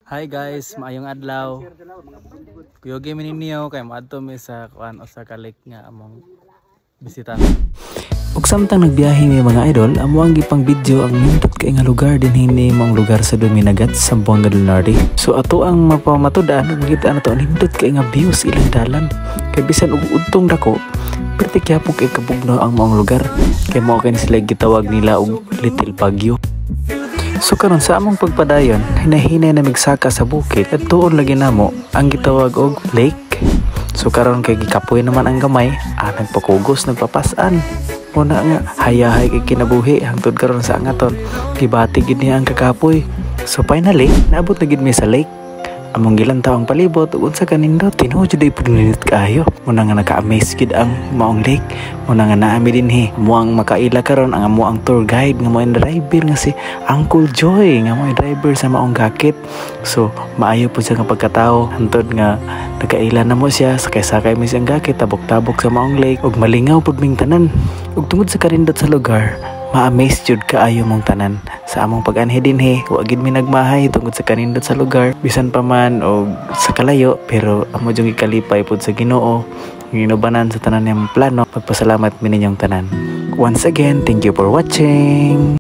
Hi guys, maayong adlaw. Kuyugi mi ninyo kay moadto mi sa kuan, usa ka lake nga among bisita. Ug samtang nagbiyahe mi, mga idol, amo ang gipang video ang nindot kay nga lugar dinhi ni maong lugar sa Duminagat, Zamboanga del Norte. So ato ang mapamatud-an ug makita nato ang nindot kay nga views ilang dalan. Kay bisan og udtong dako, perti gyapon kay kabugnaw ang maong lugar. Kay mao kay sila gitawag nila og Little Baguio. So karon sa among pagpadayon, hinahinay na migsaka sa bukid at tuon lagi namo ang gitawag og lake. So karon kay gikapoy naman ang gamay, nagpakugos, nagpapasan. Muna nga, hayahay kay kinabuhi hangtod karon sa angaton. Gibati gid niya ang kakapoy. So finally, naabot na gid mi sa lake. Among gilantaw ang palibot ug unsa kanindot, tinuod jud ay nindot kaayo. Muna nga naka-amaze gid ang maong lake. Muna nga naa mi dinhi. Muang makaila karon ang amo ang tour guide nga mo driver nga si Uncle Joy nga mo driver sa maong gakit. So maayo po siya nga pagkatao hantod nga nakaila na mo siya, sakay-sakay mi siyang gakit, tabok-tabok sa maong lake ug malingaw pud ming tanan. Ug tungod sa kanindot sa lugar, ma-amaze jud kaayo mong tanan. Sa among pag-anhi dinhi, wa gid mi nagmahay tungod sa kanindot sa lugar. Bisan pa man og sa kalayo, pero amo jud gikalipay pud sa Ginoo. Ginubanan sa tanan niyang plano. Pagpasalamat mi ninyong tanan. Once again, thank you for watching.